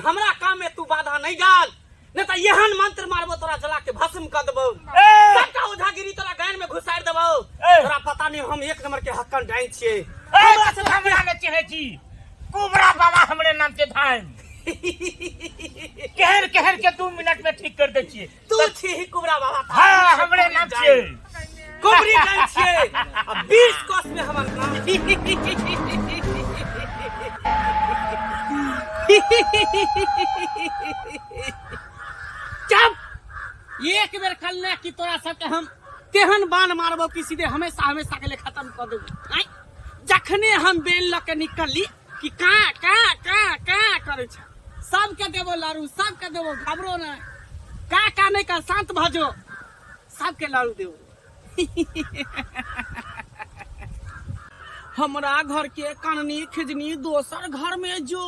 हमरा काम में तू बाधा नहीं डाल, नहीं तो एहन मंत्र मारबो तोरा जला के भस्म कर देबो, सबटा ओझागिरी तोरा गायन में घुसार देबो। तोरा पता नहीं हम एक नंबर के हक्कन डाइन छिए। हमरा से हमरा ने चिन्है छी, कुबरा बाबा हमरे नाम के धाम। केहन केहन के 2 मिनट में ठीक कर दै छिए। तू छी ही कुबरा बाबा। हाँ, हमरे नाम छिए कुबरी डाइन छिए। आ 20 कोस में हमर नाम। चुप, एक बेर कल कि तोरा सबके हम तेहन बाण मारबो कि सीधे हमेशा हमेशा के लिए खत्म कर देबो। जखने हम बेल लऽ के निकलली कि का का का का करै छै, सबके देबो लारू, सबके देबो, घबरो नहीं, का का नहीं कर, शांत भऽ जो, सबके लारू देबो। हमरा घर के काननी खिजनी दोसर घर में जो,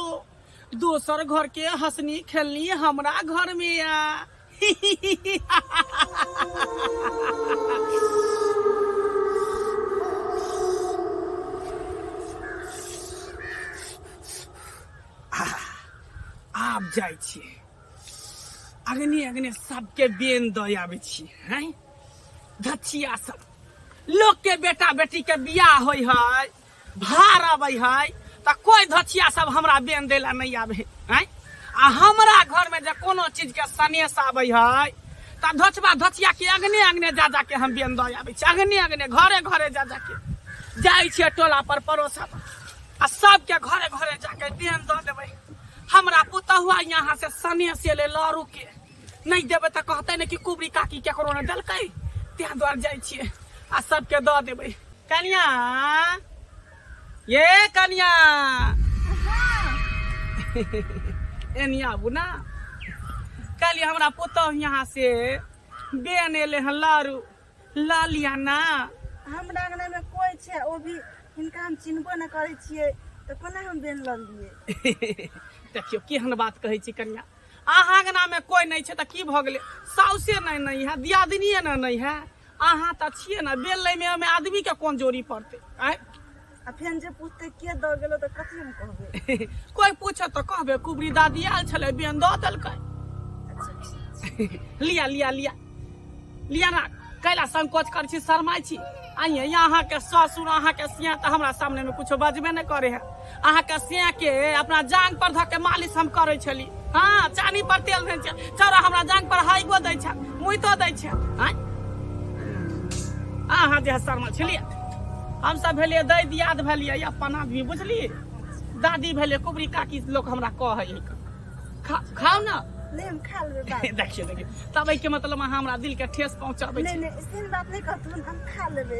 दोसर घर के हंसनी खेलनी हमरा घर में आ। आब जाइ छी अग्नि अग्नि सबके बेन दऽ आबै छी। हैं धचिया सब, लोक के बेटा बेटी के बियाह होइ है, भार अबै है, तऽ कोई धचिया सब हमरा बेन दै ला नहीं आबै हैं। आ हमरा घर में जे कोनो चीज के सनेस आबै है तऽ धोचबा धचिया के अग्ने अग्ने जा जा के हम बेन दऽ आबै छी। अग्ने अग्ने घरे घरे जा जा के जाइ छियै, टोला पर पड़ोसा पर आ सबके घरे घरे जाके बेन दऽ देबै। हमरा पुतहुआ यहाँ से सनेस एलै लड़ू के, नहीं देबै तऽ कहतै ने कि कुबरी काकी केकरो ने देलकै, तें दुआरे जाइ छियै आ सबके दऽ देबै। कनिया, ये कनिया, एनी आबू ना। कहलियै हमरा पुतहु यहाँ से बेन एलै हन लारू, लऽ लिअ ना। हमरा अंगना में कोई छै, ओ भी हिनका हम चिन्हबो न करै छियै, तऽ कोना हम बेन लऽ लियै? देखियौ केहन बात कहै छी कनिया, अहाँ अंगना में कोई नहीं छै तऽ की भऽ गेलै? साउसे नहीं नहीं है, दियादिनिए ने नहीं है, अहाँ तऽ छियै ने। बेल लै में ओहिमे आदमी के कोन जोड़ी पड़तै? आँय, आ फेन जे पूछतै के दऽ गेलो तऽ कथी हम कहबै? कोई पूछत तऽ कहबै कुबरी दादी आयल छलै, बेन दऽ देलकै। अच्छा, ठीक छै। लिया लिया लिया लिया ना, कैला संकोच कर छी, शरमाइ छी? आइए, अहाँके ससुर अहाँके सिया तऽ हमरा सामने में कुछो बजबे नहि करे है। अहाँके सिया के अपना जांग पर धऽ के मालिश हम करै छली। हाँ, चानी पर तेल दै छै चौरा, हमरा जांग पर हाइगो दै छै, मुइतो दै छै। आँय, अहाँ जे शर्मा छलियै, हम सब भेलियै दै दियाद भेलियै अपन आदमी, बुझलियै? दादी भेलियै, कुबरी काकी लोक हमरा कहै है। खाउ ना। नहीं, हम खा लेबै बाद में। देखियौ देखियौ, तब एहिके मतलब अहाँ हमरा दिल के ठेस पहुँचाबै नहीं छी। नहीं, एहन बात नहीं कहतुन, हम खा लेबै।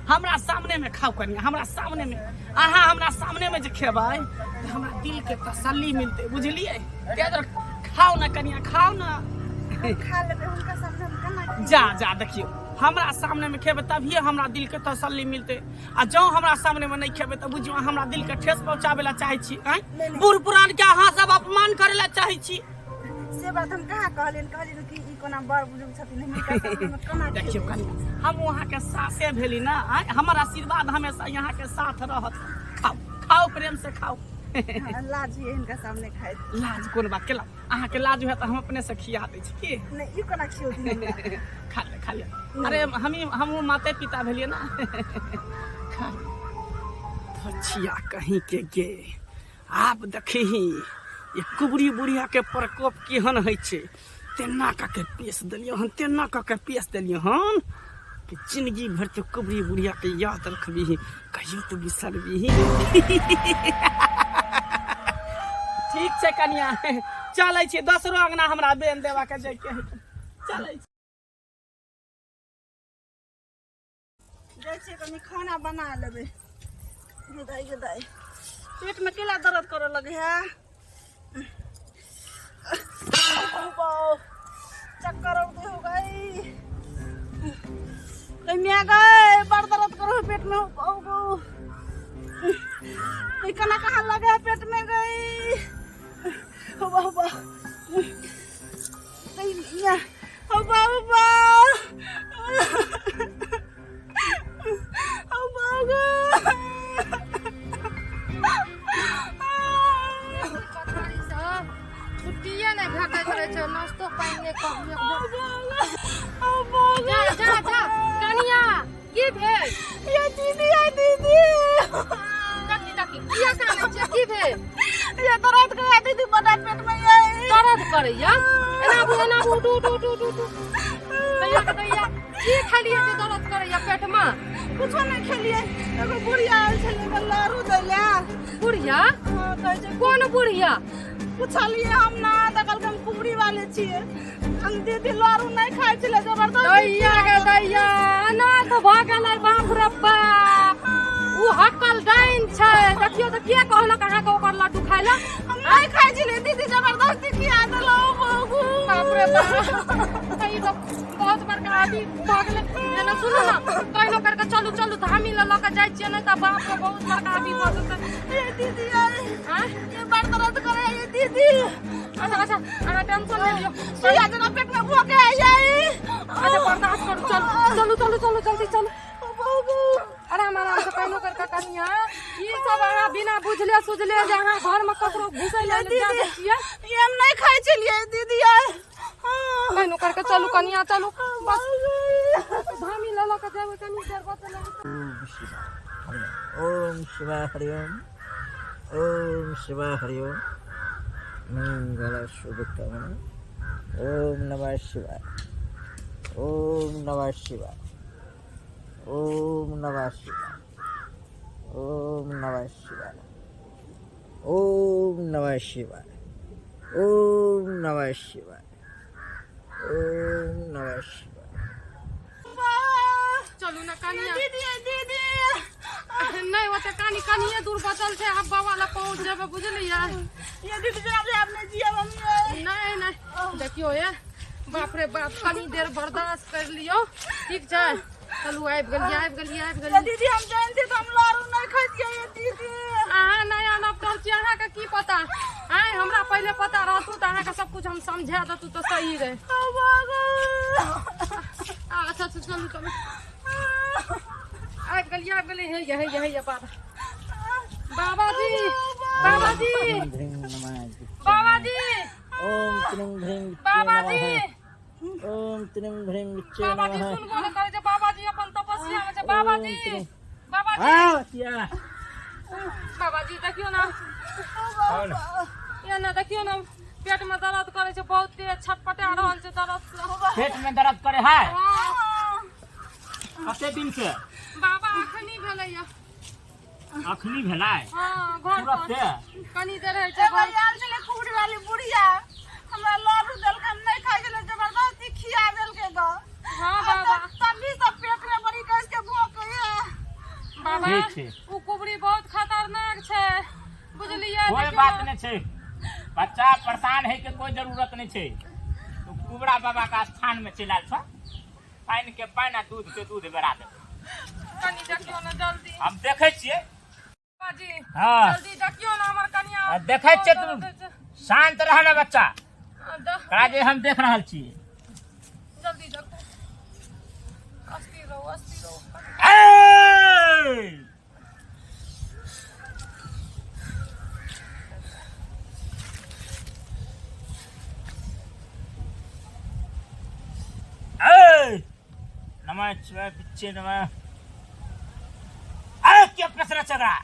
हमरा सामने में खाउ कनिया, हमरा सामने में। अहाँ हमरा सामने में जे खेबै तऽ हमरा दिल के तसल्ली मिलतै, बुझलियै? ताहि दुआरे खाउ ना कनिया, खाउ ना। हम खा लेबै, हुनका सामने हम केना खेबै? जा जा, देखियौ हमरा सामने में खेबै तभिए हमरा दिल के तसल्ली मिलतै, आ जँ हमरा सामने में नहीं खेबै तऽ बुझियौ अहाँ हमरा दिल के ठेस पहुँचाबै ला चाहै छी। आँय, बूढ़ पुरान के अहाँ सब अपमान करे ला चाहै छी। से बात हम कहाँ कहलियनि? कहलियनि कि ई कोना बड़ बुजुर्ग छथिन, हिनका सामने मे कोना देखियौ खेबै? कनिया, हम अहाँ के सासे भेली ना। आँय, हमर आशीर्वाद हमेशा यहाँ के साथ रहत। खाओ खाओ, प्रेम से खाओ। हाँ, लाज होइए हिनका सामने खाइत। लाज कोन बात केला? अहाँ के लाज हुए तऽ हम अपने से खिया दै छी की। नहीं, ई कोना खियौथिन हमरा? खा ले, खा ले। अरे हमहूँ माते पिता भेलियै ना। खा ले। धचिया कहीं के गे, आब देखही ये कुबरी बुढ़िया के प्रकोप केहन होइ छै। तेना कऽ के पेश देलियै हन, तेना कऽ के पेश देलियै हन कि जिंदगी भर तो कुबरी बुढ़िया के याद रखबीही, कहियो तो बिसरबीही। ठीक छै कनिया, चलै छी, दोसरो अंगना हमरा बेन देवा के जाइके है, चलै छी। जाइ छियै, कनि खाना बना लेबै। गे दाइ, गे दाइ, पेटमे केला दर्द करऽ लगै है। चक्कर अबै हो गई कन्या गए, बड़ दर्द करो है पेट में। हो गो, कना कहाँ लगे है पेट में गई। हो बा, हो बा, हो बा, हो बा, हो बा गो। छुट्टिए नहि भेटैत रहै छै, नाश्तो पानि नहि कहियो। जा जा जा। कनिया, की भेल? ये दीदी, ये दीदी। तकी तकी, किया कानै छियै? की भेल? ये दर्द करे दीदी, बड़ा पेट में ये। दर्द करैया? एना आबू, एना आबू, उठू उठू उठू उठू उठू। दैया के दैया, की खेलियै जे दर्द करैया पेटमे? कुछो नहीं खेलिए। एगो बुढ़िया आयल छलै एगो लारू दै लए। बुढ़िया? हाँ, कहै छै। कोन बुढ़िया? पुछलियै हम ना, तऽ कहलकै हम कुबरी वाले छियै। हम दीदी लारू नहि खाइ छलै, जबरदस्ती। दैया गे दैया, अनाथ भऽ गेलै। बाप रे बाप, उ हकल डाइन छै। देखियौ तऽ, के कहलक अहाँके ओकर लड्डू खाइ लए? हम नहि खाइ छलियै दीदी, जबरदस्ती खिया देलहुँ बहू। बाप रे बाप, ई तऽ बहुत बड़का आदमी भऽ गेलै। एना सुनू ने, कहिनो करके चलू चलू, धामी लऽ लऽ कऽ जाइ छियै, नहि तऽ बाप रे बहुत बड़का आदमी भऽ जेतै। ये दीदी, ये आँय? ये बड़ दर्द करे ये दीदी। अच्छा अच्छा, अहाँ टेंशन नहि लियौ। सुइया जेना पेट में भोके आई जाई। अच्छा, बर्दाश्त करू। चलू चलू चलू चलू, जल्दी चलू। बहू। आराम आराम से कहिनो करके। कनिया, ई सब अहाँ बिना बुझले सुझले जे अहाँ घर में ककरो घुसै लए दए दै छियै। ये हम नहीं खाइ छलियै दीदी, ये हाँ। कहिनो करके चलू कनिया, चलू। बस धामी लऽ लऽ कऽ जेबै, कनी देर बचल है। ओम शिवाय हरि ओम, ओम शिवाय हरि ओम, मंगल शुभकामना। ओम नमः शिवाय, ओम नमः शिवाय, ओम नमः शिवाय, ओम नमः शिवाय, ओम नमः शिवाय, ओम नमः शिवाय, ओम नमः शिवाय। चलू ने कनिया। दीदी, दीदी। नहि ओते कनी कनिये दूर बचल छै, आब बाबा लग पहुँच जेबै, बुझलियै? ये दीदी, जरा आब नहि जियब हम ये। नहि नहि, देखियौ ये, बाप रे बाप, कनी देर बर्दाश्त कर लियौ, ठीक छै? चलू, आबि गेलियै, आबि गेलियै, आबि ये गेलियै। दीदी, हम जानती तऽ हम लारू नहीं खाइतियै ये दीदी। अहाँ नया नवतर छी, अहाँके की पता? आँय, हमरा पहिले पता रहतू तऽ अहाँके सब कुछ हम समझा देतू तऽ सही रहै। अच्छा अच्छा, चलू चलू, आबि गेलियै, आबि गेलियै। हे हे हे हे, बाबा, बाबा जी, बाबा जी। ह्रीं ह्रीं नमः। बाबा जी। ओम त्रीं ह्रीं बाबा जी। नमः। ओम त्रीं ह्रीं विच्चे बाबा जी। नमः। सुनबो नहि करै छै। बाबा जी अपन तपस्या मे छै। बाबा जी, बाबा जी। आ किया? बाबा जी, देखियौ ने। कौन? एना देखियौ ने, पेट में दर्द करै छै बहुत तेज, छटपटा रहल छै दर्द से। पेट में दर्द करे है? हाँ। कते दिन से? बाबा, अखनी भेलैया। अखनी भेलै? हाँ, घर पर। तुरते? कनी देर होइ छै एगो घर। आयल छलै कुबरी वाली बुढ़िया, हमरा लारू देलकै, हम नहीं खाइ छलै, जबरदस्ती खिया देलकै ग। हाँ बाबा। तभी सब पेट में बड़ी कस के भोंकैया। बाबा। ठीक छै। उ कुबरी बहुत खतरनाक छै, बुझलियै? कोई देखियौ बात ने। नहीं छै बच्चा, परेशान है के कोई जरूरत नहीं छै। तो कुबरा बाबा का स्थान में चलि आयल छ, पानि के पानि आ दूध के दूध बेरा देबै। कनी देखियौ ने जल्दी। हम देखै छियै। बाबाजी। हाँ। जल्दी देखियौ ने, हमर कनिया। आ, देखै छियै। बहुत तू दर्द होइ छै। शांत रह ने बच्चा। आ, तोरा जे हम देख रहल छियै। जल्दी देखू, अस्थिर रहू, अस्थिर रहू। ए! ए! नमः शिवाय पिच्छे नमः। अरे, क्या पसरा चढ़ा?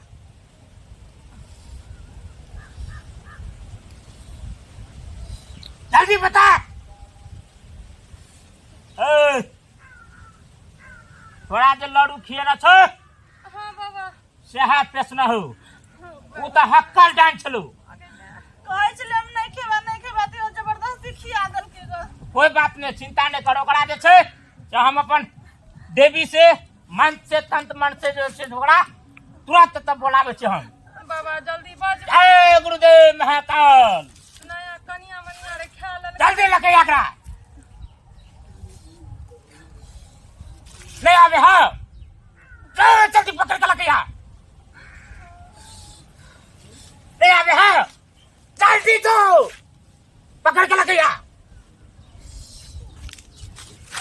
जल्दी बता। ए! तोरा जे लड्डू खिएने छौ, हाँ बाबा। सएह पेसना हो। ओ तऽ हक्कल डाइन छलौ। कहै छलै हम नहि खेबा, नहि खेबा, तैयो जबरदस्ती खिया देलकै ग। कोई बात नहीं, चिंता नहीं करो। ओकरा जे छै से हम अपन देवी से, मंत्र से, तंत्र मंत्र से जे छै से ओकरा तुरंत तब बोलाबै छी हम। बाबा, जल्दी बज। जय गुरुदेव महाकाल। नया कनिया मनिया रे, खा लेल। जल्दी लके एकरा नहीं आवे। हाँ, चल, जल्दी पकड़ के लके नहीं आवे। हाँ, जल्दी तो पकड़ के लके।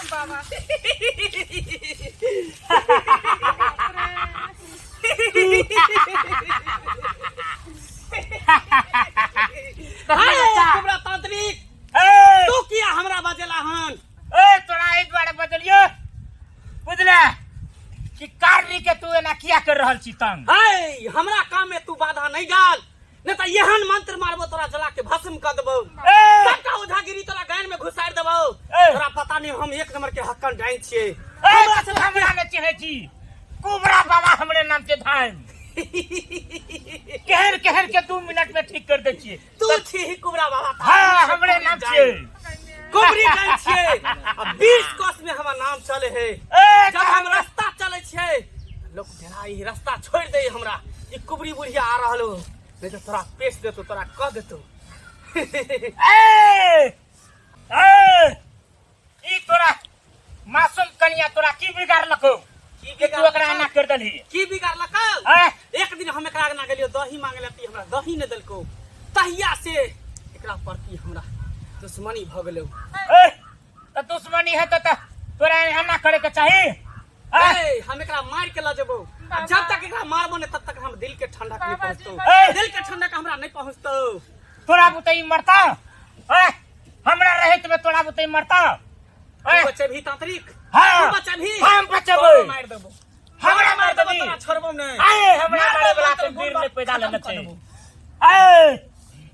बाबा। हमरा तांत्रिक। हमरा बजेला हन? ए तोरा एहि दुआरे बजलियो बुझले कि कारनी के तू एना किया कर रहल छी तंग? है, हमरा काम में तू बाधा नहीं डाल, नहीं तो एहन मंत्र मारबो तोरा जला के भस्म कर देबो। ए! सबटा ओझागिरी तोरा गायन में घुसार देबो। ए! तोरा पता नहीं हम एक नंबर के हक्कन डाइन छिए। ए, हमरा से हमरा ने चिन्है छी, कुबरा बाबा हमरे नाम के धाम। केहन केहन के 2 मिनट में ठीक कर दै छियै। तू छी ही कुबरा बाबा। हाँ, हमरे नाम छियै। कुबरी डाइन छियै आ 20 कोस में हमर नाम चले है। ए, जब हम रास्ता चले छियै लोग डेराई, रास्ता छोड़ दे हमरा, ई कुबरी बुढ़िया आ रहल हो, नहीं तो तोरा पेश देतो, तोरा कह देतो। ए, ए, ई तोरा मासूम कनिया तोरा की बिगाड़लकौ की कि तू ओकरा एना कर देलही? की बिगाड़लकौ? ए? एक दिन हम एकरा अंगना गेलियो दही मांगे ला, हमरा दही नहि देलकौ, तहिया से एकरा प्रति हमरा दुश्मनी भ गेलौ। ए, त दुश्मनी है त तोरा एना करे के चाही? ए? ए, हम एकरा मार के ल जेबौ, आ जब तक एकरा मारबो नहीं तब तक हम दिल के ठंडक नहीं पहुंचतौ। ए! दिल के ठंडक हमरा नहीं पहुंचतौ। तोरा बुते ई मरता? ए, हमरा रहत में तोरा बुते ई मरता? ए? तू बचेबही तांत्रिक? हाँ। तू बचेबही? हम बचेबै। तोरो मारि देबो। हमरा मारि देबही। तोरा छोड़बो नहीं। आए, हमरा मारबो मारे वाला तोर के वीर गुण नहीं पैदा खत्म लेने कर छै। देबो। ए,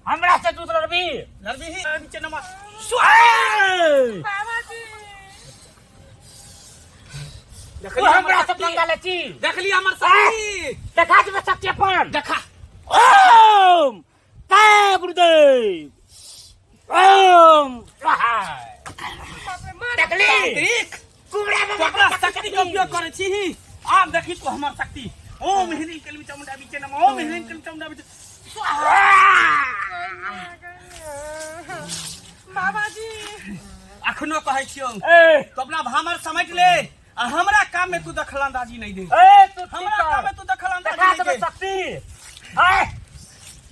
हमरा से तू लड़बी? लड़बीही? नीचे नमा। ए! बाबाजी। देखली तू हमरा हमर से शक्ति? पंगा ले छी? देखली हमर शक्ति? देखा देबे शक्ति अपन। देखा। ओम जय गुरुदेव, ओम स्वाहा। देखली? तांत्रिक, कुबरा बाबा तू अपना शक्ति के उपयोग करै छी, आब देखी तू हमर शक्ति। ओम ह्रीं क्लीं चामुंडा विचे नमः, ओम ह्रीं क्लीं चामुंडा विचे। बाबाजी। अखनो कहै छियौ, ए, तू अपना भामर समेट ले आ हमरा काम में तू दखल अंदाजी नहीं दे। ए, तू ठीक हमरा कर। काम में तू दखल अंदाजी देखा नहीं देबे दे। शक्ति। ए,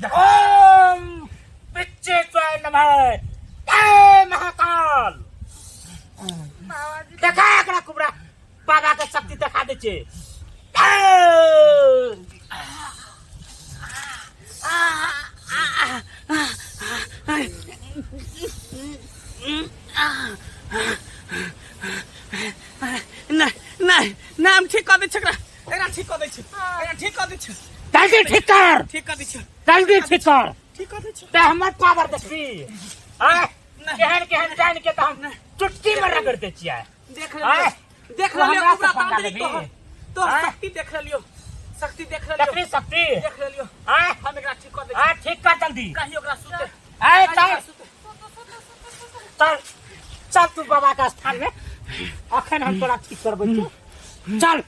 ओम पिच्चे स्वाय नमः, जय महाकाल। बाबाजी। देखा एकरा कुबरा बाबा के शक्ति देखा दै छै। ए! नहीं नहीं नहीं, हम ठीक कर दै छियै एकरा, एकरा ठीक कर दै छियै, एकरा ठीक कर दै छियै। जल्दी ठीक कर। ठीक कर दै छियै। जल्दी ठीक कर। ठीक कर दै छियै। ते हमर पावर देखबी? आय, केहन केहन जान के त हम चुटकी में रगड़ दै छियै। देख आय, लेलियो, देख तू लेलियो हमरा से कुबरा पंगा तांत्रिक, लेबही? तोहर तोहर आय? शक्ति देख लेलियो, शक्ति देख लेलियो। देखली शक्ति? देख लेलियो। आय, हम एकरा ठीक कर दै। आय, ठीक कर जल्दी। कहियो ओकरा सुते। आय, कहियो चल। ओकरा सुते। चल चल तू बाबा के स्थान में, अखन हम तोरा ठीक करबै छियौ। चल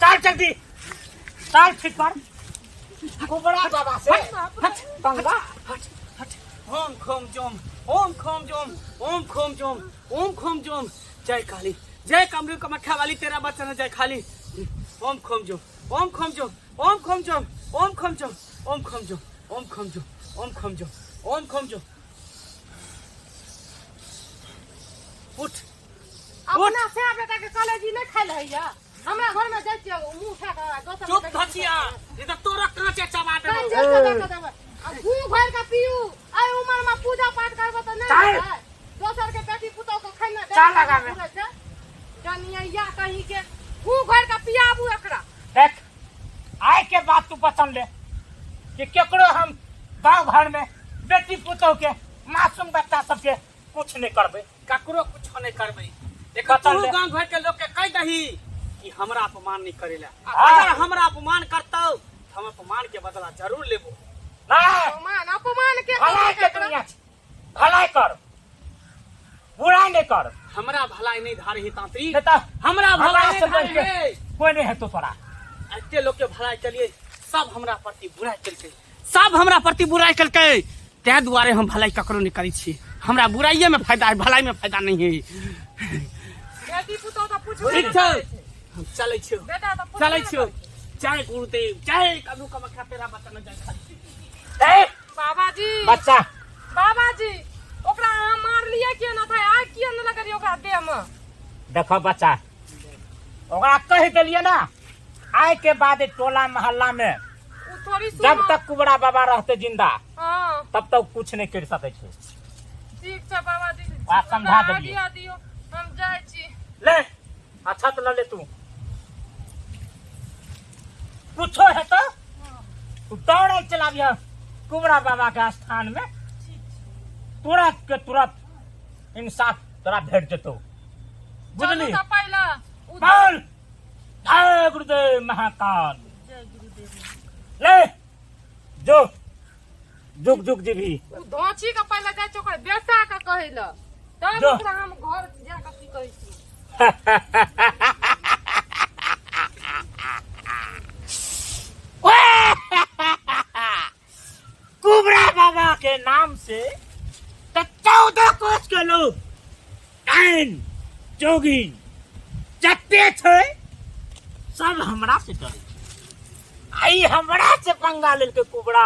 चल जल्दी चल, ठीक कर कुबरा बाबा से हट। पंगा। हट हट। ओम खोम जोम, ओम खोम जोम, ओम खोम जोम, ओम खोम जोम। जय काली, जय कमरू कमख्या वाली, तेरा बच्चा न जय खाली। ओम खोम जोम, ओम खोम जोम, ओम खोम जोम, ओम खोम जोम, ओम खोम जोम, ओम खोम जोम, ओम खोम जोम, ओम खोम जोम। उठ। अपना से बेटा के कॉलेज नहीं खाइल होइया, हमरा घर में जाइ छियै मुंह उठा के दोसर चुप धचिया, नहीं तो तोरा कांचे चबा देबो। कंजर से दऽ के देबै आ मुंह भरि के पीऊ। एहि उमर में पूजा पाठ करबै तऽ नहि चल। हेतै? दोसर के बेटी पुतोह के खाना चल लगामे। जनिया कहीं के मुंह भरि के पियाबू एकरा। देख, आय के बाद तू वचन ले कि केकरो हम गांव घर में बेटी पुतोह के मासूम बच्चा सबके कुछ नहीं करबै। ककरो कुछ नहीं करबै। देख, बचल तू ले। गांव घर के लोग के कह दही कि हमरा अपमान नहीं करेला। हाँ। अगर हमरा अपमान करतौ त हम अपमान के बदला जरूर लेबो। ना। अपमान, अपमान के भलाई के दुनिया छै, भलाई कर, बुराई नहीं कर। हमरा भलाई नहीं धारही तांत्रिक। नहीं तऽ हमरा हमरा भलाई से नहीं धारही। बढ़ के कोई नहीं हेतौ तोरा। एते लोग के भलाई के सब हमरा प्रति बुराई केलकै, सब हमरा प्रति बुराई केलकै, ताहि दुआरे हम भलाई ककरो नहीं करै छी। हमरा बुराइये में फायदा है, भलाई में फायदा नहीं है। बेटी पुतोह तऽ पुछबे ठीक नहि छै, करै छै। हम चलै छियौ। बेटा तऽ पुछबे चलै नहि छियौ। करै छै। जय गुरुदेव, जय कदू कमख्या, तेरा बचन जय खाली। ए बाबाजी। बच्चा। बाबाजी, ओकरा अहाँ मारलियै किया न था? आगि किया न लगलियै ओकरा देह में? देखो बच्चा, ओकरा कहि देलियै ना, आइ के बाद ई टोला मोहल्ला में उ थोड़ी जब सुनो। तक कुबरा बाबा रहते जिंदा, हाँ। तब तक कुछ नहीं कर सकै छै। ठीक छै बाबाजी। बात समझा हमरा देलियै। आज्ञा दियौ, हम जाइ छी। ले अच्छा तऽ लऽ ले तू कुछो हेतौ तू दौड़ै चलाबिह कुबरा बाबा के स्थान में, तुरंत के तुरंत इंसाफ तोरा भेट जेतौ। चलू। बुझली? तऽ पहिले बोल जय गुरुदेव महाकाल। जय गुरुदेव। ले जो, जुग जुग जी भी। ओ धोची के पहिले जाइ छै ओकर बेटा के कहै लए, तब जो। ओकरा हम घर जा कऽ की कहै छी। कुबरा बाबा के नाम से तो 14 कोस के लोग डाइन जोगिन जते छै सब हमरा से डरे छै। आई हमरा से पंगा लेलकै कुबरा।